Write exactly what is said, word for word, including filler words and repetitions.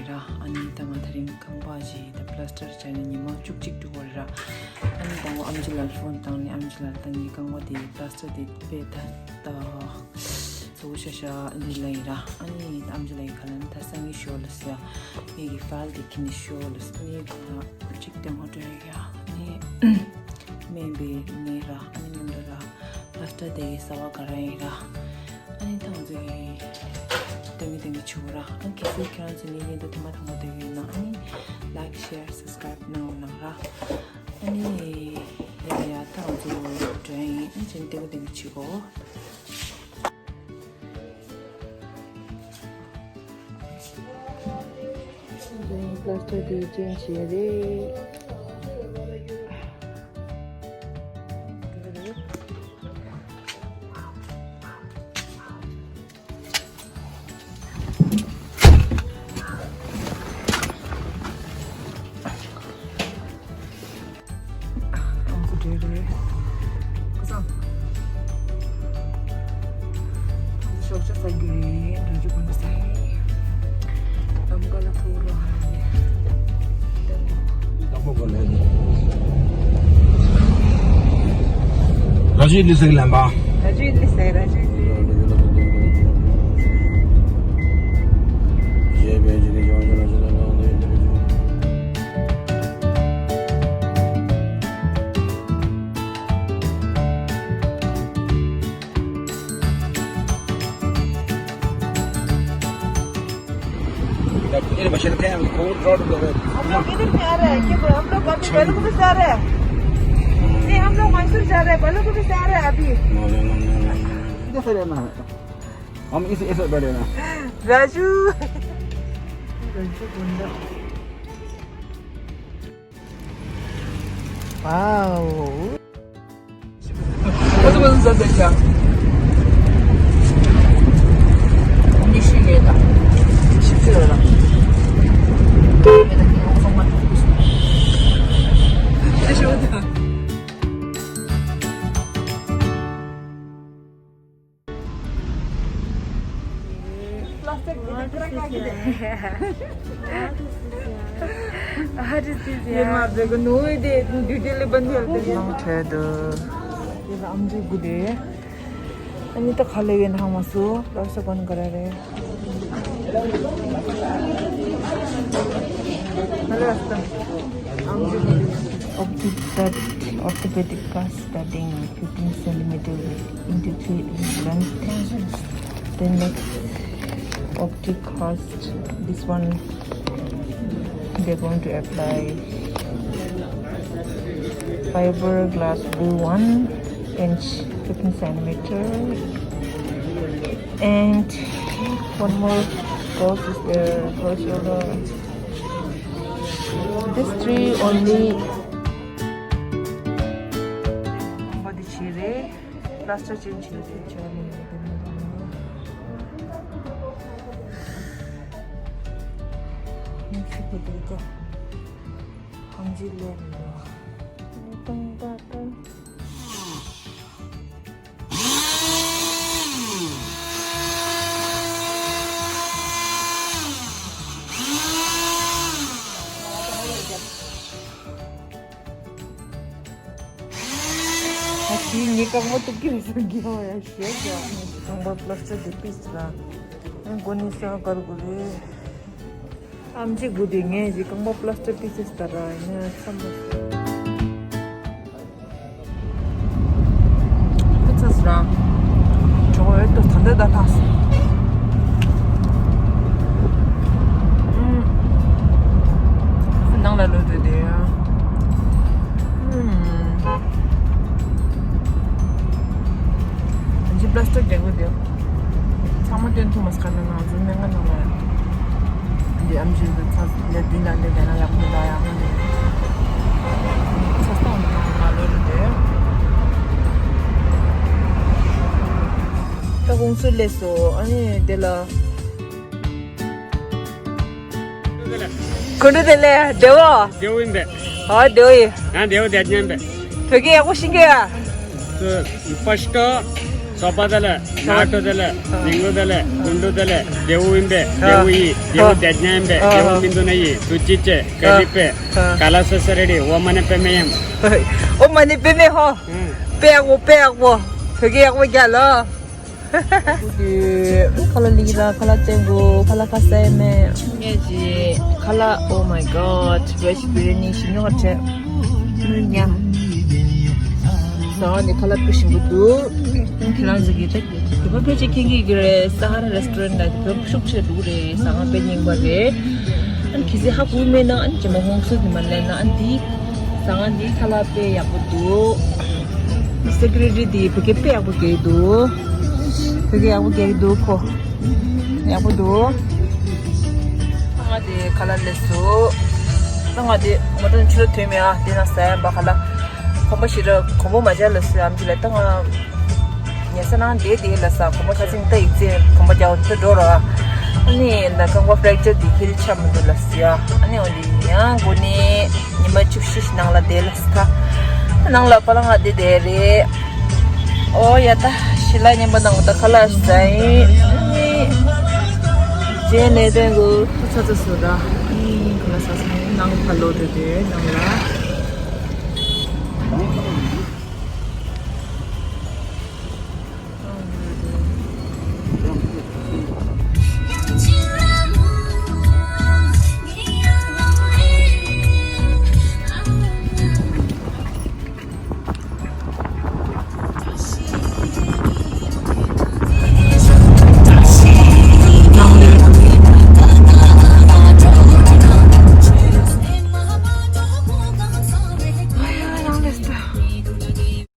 ར། ཨ་ནི་ད་ང་དེ་རིང་རྐང་པ་ཞིག་ད་པ་ལ་སི་ཊར་བྱས་ནས་ཉི་མ་བཅུ་གཅིག་འགྲོ་བ་རེད་ར། ཨ་ནི་ད་ང་ཨམ་ཆི་ལགས་ལ་ཕོན་བཏང་ནས་ཨམ་ཆི་ལགས་ད་ངའི་རྐང་པ་དེ་པ་ལ་སི་ཊར་དེ་དཔེ་ད་ད་བཟོ་ཤ་ཤ་འདི་ལ་ཡིན་ར། ཨ་ནི་ཨམ་ཆི་ལགས་ཡིན་ག་ལ་ནི་ད་སང་ཉིན་ཤོག་ལ་སི་ཡ་ངེད་ཀྱི་ཕའིལ་དེ་ཁྱེར་ནས་ཤོག་ལ་སི་ནི་ད་གཅིག་དེ་མ་འགྲོ་ཡ་ཨ་ནི་སྨན་པའི་ནས་ར། ཨ་ནི་མཉམ་དུ་ར། ལ་སི་ཊར་དེ་གསར་བ་ག་ར་ཡིན་ར། ཨ་ནི་ཐང་ཚོ་ཡི་དེ་མི་དེ་མི་ཆུ་ར། ཨ་ནི་གལ་སྲིད་ཁྱེད་རང་ཚོ་ངའི་བརྙན་ཐུང་དེ་མ་ཐང་པོ་དེ་ཡིན་ན་ཨ་ནི་ལའིཀ་ཤེར་སབ་སི་ཀ་རའིབ་གནང་རོགས་གནང་ར། ཨ་ནི་ཡ་ཡ་ཐང་ཚོ་འགྲོ་ཡིན། ཨ་ནི་ཅན་དེ་མི་དེ་མི་ཆུ་གོ། པ་ལ་སི་ཊར་དེ་ཅན་བྱས་རེད། ར་ཇུ་ལི་སེ་ལམ་པ། ར་ཇུ་ལི་སེ། ར་ཇུ་ལི། ये बशर थे, हम को रोड पे। हम लोग इधर से आ रहे हैं, क्या बोल, हम लोग अभी बेलगुबी से आ रहे हैं। नहीं, हम लोग मैसूर जा रहे हैं, बेलगुबी से आ रहे हैं अभी। इधर से रहना है। हम इस, इस बैठे ना। राजू। राजू गुंडा। Wow. What's, what's that, that, yeah? Only she made that. She feel that. Orthopedic cast studding, fifteen centimeter width into three inch length. Then next, optic cast, this one they're going to apply fiberglass blue one inch, fifteen centimeter. And one more box is there for shoulder. This three only. Body chire, plaster change chire, chire. ཨ་ཁྱི་ངའི་རྐང་པ་གཏུབ་ཀྱི་རེད་ཟེར་གྱི་ཡོང་ཡ་ཞེས་ཀྱང་རྐང་པ་པ་ལ་སི་ཊར་དེ་པིས་ལ་མགོ་ནས་ཤ་དཀར་དགོས་རེད། ཨམ་ཆི་དགུ་དེ་ངས་ཀྱི་རྐང་པ་པ་ལ་སི་ཊར་པི་སེ་སི་ལྟར་ཡིན་ན་བསམ་པ། ཨ་ཚ་སི་ར། ཇོ་ཨེ་ཏོ་ད་འདི་ད་ཐག་སི། ཨུམ། ནང་ལ་ལོ་དེ་དེ། ཨུམ། ཨ་ཅི་པ་ལ་སི་ཊར་རྒྱག་གི་དེ། ཚང་མ་སྟོན་ཐུབ་མ་སོང་། ཁ་ན་ང་ཚོ་སྨན་ཁང་ནང་ལ་འདི་ཨམ་ཆི་འདི་ཚ་ལས་མདུན་ལ་འདི་བསྡད་ན་ཡག་མི་འདུག་ཡག་མི་འདུག་ཚ་སྟོང་ང་ལོ་རེ་དེ། ད་ཁོང་ཚོ་སླེབས་སོང་། ཨ་ནི་དེ་ལ། ཀུན་དུ་དེ་ལས་བདེ་བོ། བདེ་བོ་ཡིན་པས། ཨ་བདེ་བོ་ཡིན། ང་བདེ་བོ་བསྡད་ཉན་པས། བོད་སྐད་ཡག་པོ་ཤེས་ཀྱི་ཡ། ཕར་སྟོན། ཚོགས་པ་དེ་ལ་ནང་དུ་དེ་ལ་ཨ་ཟིང་ལུ་དེ་ལ་ཨ་ཀུན་ཏུ་དེ་ལ་ཨ་རྒྱལ་པོ་ཨིན་པས་ཨ་རྒྱལ་པོ་ཡི་རྒྱལ་པོ་ཨ་དེ་ཉན་པས་ཨ་རྒྱལ་པོ་མིན་འདུག་ན་ཡི་དུ་ཅི་ཅེ་ཨ་ཀ་ལི་པས་ཨ་ག་ལ་སོ་སོ་རེ་ཌི་ཨོ་མ་ནི་པད་མེ་ཡང་ཨོ་མ་ནི་པད་མེ་ཧོ། ཨ་དཔེ་ཡག་པོ་དཔེ་ཡག་པོ། བོད་སྐད་ཡག་པོ་རྒྱག་ལོ། ཁ་ལ་ལི་ར་ཁ་ལ་ཙེང་གོ་ཁ་ལ་ཁ་སའི་མེ། ངས་ཀྱི་ཁ་ལ། Oh my god, veg biryani ཞིམ་ཉོག་ཁྲེ། ཉ། ཟ་བ་ནི་ཁ་ལ་པུ་ཞིམ་པོ་འདུག་ཁྱེད་རང་ཚོ་གི་ད་དུ་བ་ཕལ་ཆེར་མཁྱེན་གྱི་གི་རེད། ས་ཧ་ར་རེ་སི་ཊོ་རེན་ལ་དུ་བ་ཤུགས་ཆེ་འདུག་རེད། ཟ་ཁང་དཔེ་རྙིང་པ་རེད། ཨན་གི་སི་ཧ་གོ་མེད་ན་ཨན་ཇེ་མ་ཧོང་སུ་དུ་མ་ལེན་ན་ཨན་དི། ཟ་ཁང་འདི་ཁ་ལག་དཔེ་ཡག་པོ་འདུག་སེ་ཀུ་རི་ཊི་འདི་བོད་སྐད་དཔེ་ཡག་པོ་རྒྱག་གི་འདུག་བོད་སྐད་ཡག་པོ་རྒྱག་གི་འདུག་ཁོ། ཡག་པོ་འདུག་ང་དེ་ཁ་ལག་ལས་སུ། ང་དེ་མོ་ཊ་ཆུ་ལ་ཐོན་མེད་ཨ། དེ་ན་ཟ་ཡ་འབའ་ཁ་ལག་གོམ་པ་ཞིག་ར་གོམ་པ་མ་བྱ་ལ་སུ་ཨམ་ཅི་ལ་ད་ང་། ཉལ་ས་ནང་བསྡད་དེ་ལ་ས་གོམ་པ་ཁ་སེང་ད་ཡིག་ཚད་གོམ་པ་རྒྱག་འདི་འགྲོ་ར། ཨ་ནི་ད་རྐང་པ་ཕྲེག་ཅར་འདི་ཧིལ་ཆགས་མི་འདུག་ལ་སི་ཡ། ཨ་ནི་འོ་འདི་ཡང་སྒོ་ནས་ཉི་མ་བཅུ་བཞི་ནང་ལ་བསྡད་ལ་སི་ད། ནང་ལ་པ་ལ་ང་བསྡད་བསྡད་རེད། ཨོ་ཡ་ད་ཤི་ལ་ཉན་པ་ནང་ད་ཁ་ལག་ཟ་ཡིན། ཨ་ནི་རྗེས་ནས་དོན་གུ་ཚ་ཚ་སུ་ར། ཨ་ནི་ཁ་ལག་ཟ་ས་ནང་ཕ་ལོ་དེ་དེ་ནང་ལ།